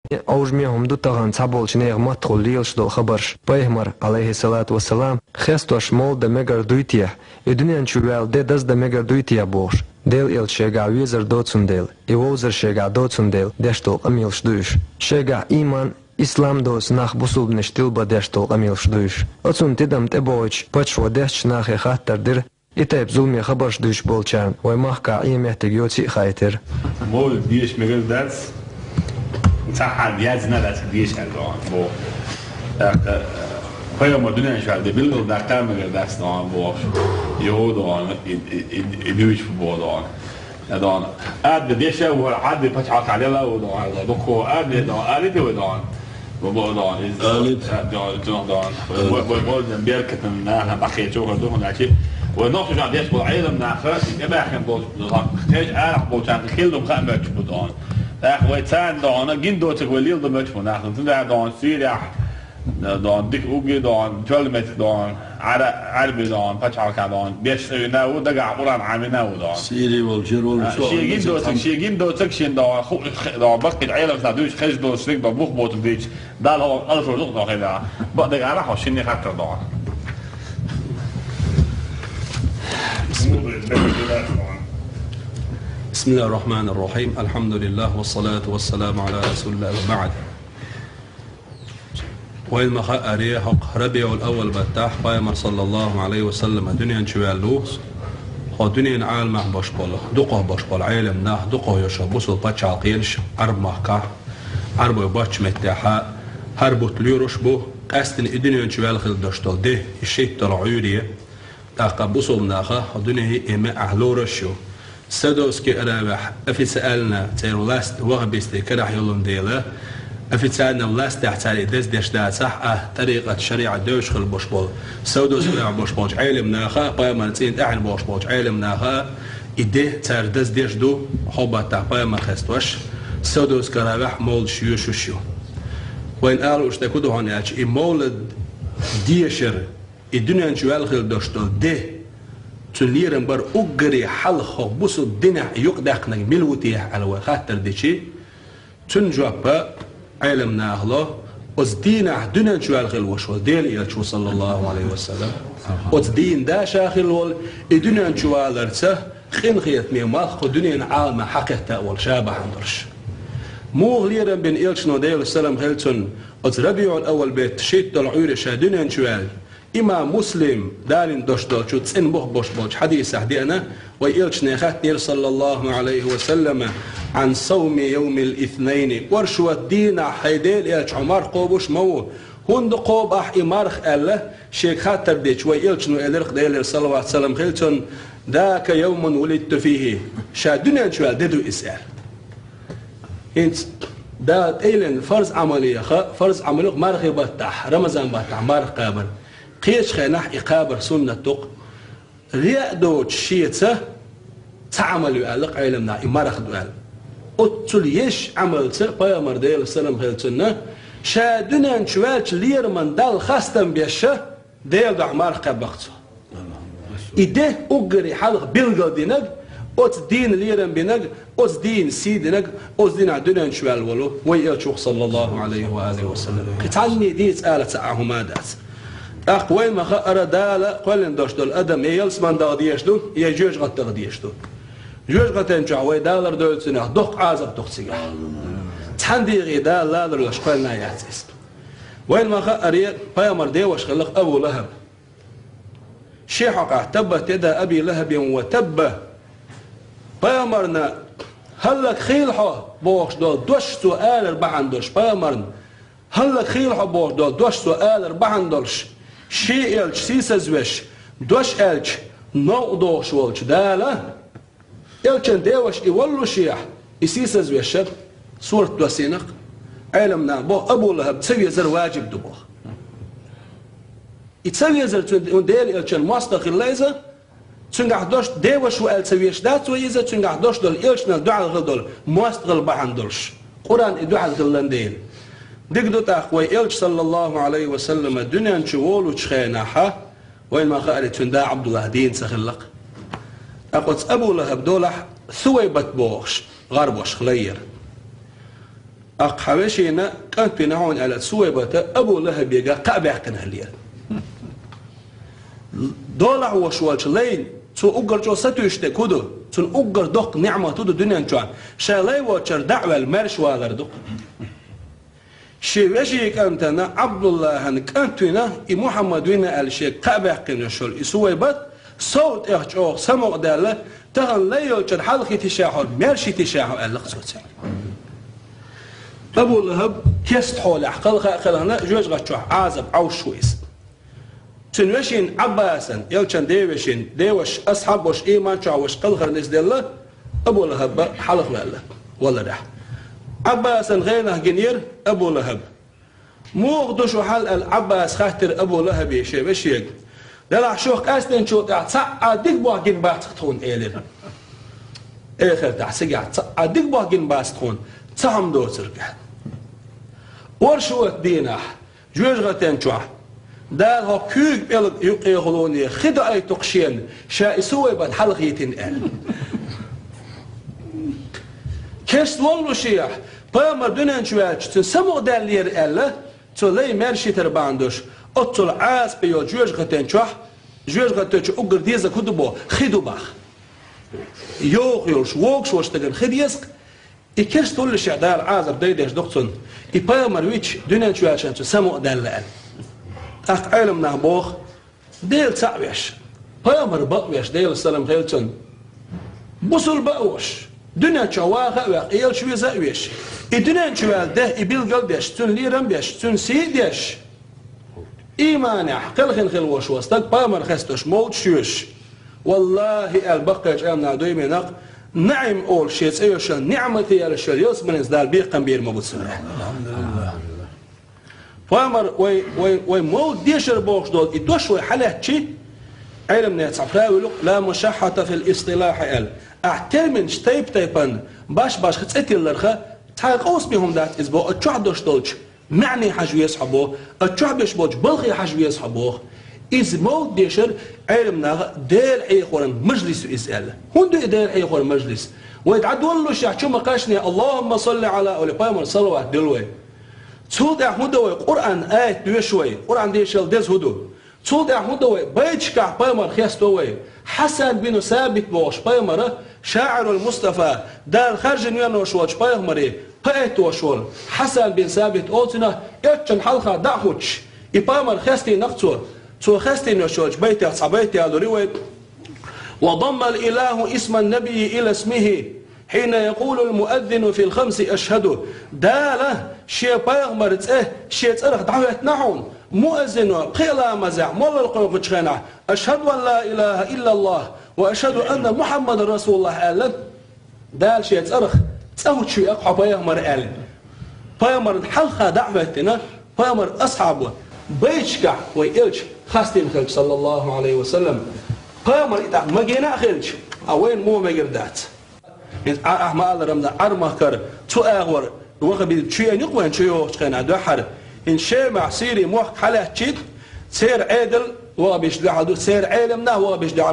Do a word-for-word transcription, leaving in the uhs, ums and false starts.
Ӏовжаме хӀума ду тахана цхьаболчу нехан маттахула лелаш долу хабарш. Пайхамар, Ӏалайхиссалату вассалам, хестош мовлад дан мегар дуй те, и дуьнен чу ваьлла де даздан мегар дуй те бохуш. Делан элча шегахь везар доцун дела, и вовзар шегахь доцун дела деш долу къамелаш ду уьш. Шегахь ийман, ислам доцу нах бусулбанаш тилба деш долу къамелаш ду уьш. Оцунна тидам тӀебогӀучу паччахьо дешчу нахе хаттар дира, и тайпа зуламе хабарш дуьйцуш болчарна вай махкахь Ӏен меттиг йоций а хаийтира. Мовлид деша мегар дац, цхьа хьан яздина дац, деша аьлла догӀан боху. ТӀаккха, пайхамар дуьнен чохь де билггал даккха мегар дац догӀан бохуш. Йо догӀан, и, и, и, и дуьйцуш бо догӀан. Я догӀан. Ада деша вара, Ӏади пачхьалкхехь лела а ву догӀан, дукхо ада догӀан, алита ву догӀан. Бо догӀан, из Алит. ДогӀан, догӀан. Вай, вай, вай, беркатан нахана бахе чугӀа духун дачи. Вай нохча деш болу Ӏелам наха, и тӀебаьхкина болчу, кхечу арахь болчарна хилла хаа моьттуш бу догӀан. ТӀаккха вай царна догӀан, гин доцург вай лела дан моьттуш бу нахана. Цундела догӀан, Сирияхь, догӀан, дика угги догӀан, чолла меттиг догӀан, Ӏара-, Ӏарби догӀан, пачхьалкхехь догӀан, беш цӀа вина ву, дагахь Къуръан Ӏамина ву догӀан. Сири волчу, волчу А, шен гин доцург, шен гин доцург шен догӀан, ху-, хе-, догӀан, баккхийчу Ӏеламнаха дуьйцуш хезаш доцург догӀан, бух боцург дийцча, Далла хӀокху алсур дукха догӀан хила. Бакъдерг ала хьо шинне хаттар догӀан. بسم الله الرحمن الرحيم. الحمد لله والصلاة والسلام على رسول الله وبعد. Вайна ма-хаъара, хӀокху РабиӀул-Аввал баттахь Пайхамар, саллаллаху Ӏалайхи ва саллама, дуьнен чу ваьлла ву. Хьо дуьненан Ӏаламехь бош болу, дукхах бош болу Ӏелам нах, дукхах йолу бусул пачхьалкхенаш Ӏарб-махкахь, Ӏарбой боцчу меттехь, хӀара бутт лоьруш бу, къаьсттина и дуьнен чу ваьлла хилла дош долу де, и шийтта долу Ӏуьйре. ТӀаккха бусулба наха хӀокху дуьненан и меахь лоруш ю. Саудовский Аравехь официально церан власть ваххабистийн карахь йолун дела, официально властехь цара и деза деш дацахь а, тӀарикъат, шариӀат девзаш хилла бош болу, Саудовский Аравехь бош болчу Ӏелам наха, Пайхамаран цӀийнан тӀаьхьенах бош болчу Ӏелам наха, и де цара деза деш ду, хӀокху баттахь Пайхамар хестош, Саудовский Аравехь мовлидаш йоьшуш ю. Вайна ала лууш дерг хӀун ду хьуна аьлча, и мовлид дешар, и дуьнен чу ваьлла хилла дош долу де, цуьнан лерам бар уггаре хьалха хӀокху бусулба динехь юкъадаьккхинарг мила ву техьа аьлла вай хаттар дичи, цуьнан жоп Ӏелам наха ло, оцу дийнахь дуьнен чу ваьлла хилла вош волу Делан элча ву, саллаллаху Ӏалайхи ва саллам. Оцу дийнан да ша хилла волу, и дуьнен чу валарца къинхетаме малх кху дуьненан Ӏаламехь хьакхетта а волу ша бахьана долуш. Муха лерам бина элчано, Делан салам хила цунна, оцу РабиӀул-Аввал беттан шийтта долу Ӏуьйре ша дуьнен чу ваьлла, имам Муслим далийна дош долчу цӀена бух бош болчу хьадисехь деана, вай элчане хаьттинера, саллаллаху Ӏалайхи ва саллама: «Ӏан савми йовмил итнайни». Оршот дийнахь хӀай Делан элча, хьо марха кхобуш ма ву? ХӀунда кхоба ахь и марха аьлла, шега хаттар дича, вай элчано элира, Делера салават-салам хила цунна: «Дака йовмун вулидту фихи». Ша дуьнен чу ваьлла де ду иза аьлла. ХӀинца Дала тӀейиллина фарз Ӏамал яха, фарз Ӏамал ю-кх мархи баттахь, Рамазан баттахь марха кхабар. Кхечу хенахь и кхабар суннат ду-кх. Риа доцуш шеца ца Ӏамал ю аьлла-кх Ӏелам наха, и марха ду аьлла. Оццул езачу Ӏамалца Пайхамар, Делан салам хила цунна, ша дуьнен чу ваьлча лераман Далла хастам беша, Делан дуьхьа марха кхаьбна-кх цо. И де уггаре хьалха билгалдинарг, оцу дийнан лерам бинарг, оцу дийнан сий динарг, оцу дийнахь дуьнен чу ваьлла волу вай элча ву-кх, саллаллаху Ӏалайхи ва алихи ва саллам. Кхин цхьанне дийца ала ца Ӏа хӀума дац. ТӀаккха вайна ма-хаъара, Дала кхоьллина дош долу адам я ялсамане даха дезаш ду, я жоьжахате даха дезаш ду. Жоьжахатен чохь вай далар доьллинехь доккха Ӏазап ду-кх цигахь. Цхьана дегӀе Дала лалур луш кхоьллина яц иза. Вайна ма-хаъара, Пайхамаран деваша хилла-кх Абу ЛахӀаб. Шен хьокъехь: «Таббат яда Аби ЛахӀабин ва табба». Пайхамарна: «ХӀаллакьхийла хьо», бохуш долу дош цо алар бахьана долуш, Пайхамарна: «ХӀаллакьхийла хьо», бохуш долу дош цо алар бахьана долуш, шен элча сийсазвеш, дош аьлча, новкъа дохуш волчу Дала, элчан деваша и воллушехь, и сийсазвеш, сурат доссийна-кх, Ӏелам наха боху, Абу ЛахӀаб ца везар важиб ду боху. И ца везар цуьнан, Делан элчан мостагӀа хилла иза, цуьнгахь дош, деваша ву аьлла ца везаш дац вай иза, цуьнгахь дош долу элчанал дуьхьал хилла долу мостагӀалла бахьана долуш. Къуръан и дуьхьал хилла дела. Дика ду тӀаккха, вай элча, саллаллаху Ӏалайхи ва саллама, дуьнен чу волучу хенахь, вайна ма-хаъара, цуьнан да Ӏабдуллахь дийна ца хилла-кх. ТӀаккха оцу Абу ЛахӀаб долахь Сувайбат бохуш, гӀарбошха лайяра. Аккха хьан вешина кӀант вина хьуна аьлла, Сувайбата Абу ЛахӀабега кхаъ баьккхина хиллера. Долахь вош волчу лайн, цо уггар чӀогӀа сатуьйсуш дерг хӀун ду? Цунна уггар доккха ниӀмат хӀун ду дуьнен чохь? Ша лай воцчара дӀа а ваьлла, маьрша валар ду. Шен вешин кӀантана Ӏабдуллахьан кӀант вина, и Мухьаммад вина аьлла шега кхаъ баьккхина йолуш йолу и Сувайбат, сов тӀех чӀогӀа самукъадаьлла, тахана лай йолчара хьалха йитича хьо, маьрша йитича хьо аьлла-кх цо цуьнга. Абу ЛахӀаб кестта хьолехь кхалха а кхелхина, жоьжахати чохь Ӏазап Ӏовшуш ву иза. Цуьнан вешин Ӏаббасан, элчан девешин, деваша, асхьаб ваша, ийман чохь ваша кхалхарна иза делла, Абу ЛахӀаб хьалха ваьлла валарехь. Ӏаббасан гӀенах гинера Абу ЛахӀаб. «Муха ду шу хьал?» аьлла, Ӏаббаса хаттира Абу ЛахӀабе шен вешега. «Делахь шух къаьстинчул тӀаьхьа цхьа а дика бохь гина бац-кх тхуна», — элира. Эхартахь цигахь цхьа а дика бохь гина бац тхуна, цхьа хӀума доцург аьлла. Оршот дийнахь, жоьжахатен чохь, Дала хӀокху куьйга пӀелг юккъехула хи доуьйту-кх шена, ша и Сувайбат хьалха йитина аьлла. Кест воллушехь, пайхамар дуьнен чу ваьлча, цуьнан самукъадаьллера аьлла, цо лай маьрша йитар бахьана долуш, оццул Ӏазапе йолчу жоьжахатен чохь, жоьжахати чу уггар дезарг хӀун ду боху? Хи ду боху. Йовха йолуш, вогуш волчу стагана хи деза-кх, и кест воллушехь Дала Ӏазап дайдеш ду-кх цунна. И пайхамар вича, дуьнен чу ваьлча цуьнан самукъадаьлла аьлла. ТӀаккха Ӏеламнах боху, Дела цхьаъ веш, пайхамар бакъвеш, Делан салам хила цунна, бусулба а волуш, дуьнен чохь ваха а ваьккха, и элча веза а веш, и дуьнен чу ваьлла де, и билгал а деш, цуьнан лерам а беш, цуьнан сий а деш, ийманехь кхелхина хила волуш волу стаг пайхамар хестош мовлид йоьшуш, валлахӀи аьлла, баккхийчу Ӏеламнаха дуй-м, наӀим олуш шен цӀе йолуш йолу, ниӀмате яьллаш йолу ялсаманица Дала бекхам бийр ма бу цунна. Пайхамар вай, вай, вай мовлид дешар бохуш долу и дош вай хьалаьцчи, Ӏеламнехан цхьа правило ю-кх: «Ла мушаххьата фил истилахьи», — аьлла. Ахь терминаш тайп-тайпана, баш-башха цӀе тилларха, цхьа а къовсаме хӀума дац иза боху, оцу чохь дош долчу маьӀне хьажа веза хьо боху, оцу чохь беш болчу балхе хьажа веза хьо боху. Иза мовлид дешар Ӏеламнаха Делан Ӏехоран мажлис ю иза аьлла. ХӀунда ю и Делан Ӏехоран мажлис? Вай дӀадоллушехь чу ма-кхаьчне, «Аллахумма салли Ӏала», олий, пайхамар салават дуьллу вай. Цул тӀаьхьа хӀун до вай? Къуръан аят доьшу вай. Къуръан дешал деза хӀун ду? Цул тӀаьхьа хӀун до вай? Байташкахь пайхамар хесто вай. Хьасан бин Сабит бохуш пайхамара, шаӀирул Мустафа, Дала хаьржина венош волчу пайхамаре, поэт волуш волу Хьасан бин Сабит олу цунах, элчанна хьалха дӀа а хӀуттуш, и пайхамар хестийна-кх цо. Цо хестийна йолчу байтех цхьа байт ялур ю вай: «Ва даммал илаху исман набийи ила исмихи, хьина якъулул муаззину фил хамси ашхаду». Дала шен пайхамар цӀе шен цӀарах дӀахӀоьттина хьуна, муаззино пхеа ламазехь молла кхойкхучу хенахь: «Ашхаду ан ла илаха иллаллах ва ашхаду анна Мухаммадан расулуллах», — аьлла. Дала шен цӀарах цӀа хӀуттуш веа-кх хьо, пайхамар, аьлла. Пайхамарна хьалха дӀа а хӀоьттина, пайхамар асхьабо байташкахь вай элча хастийна хилча, саллаллаху Ӏалайхи ва саллам, пайхамар и тӀаккха магийна а хилча, а вайна муха мегар дац? ХӀинца а-, ахьа ма-аллара, Рамзан, Ӏар-махкара цу агӀор ваххабизм чу еана ю-кх вайна чу йогӀучу хенахь дуьххьара. ХӀинца Шемахь, Сири мохк хьалаьцчи, церан Ӏедал ваххабисташ дуьхьал ду, церан Ӏеламнах ваххабисташ дуьхьал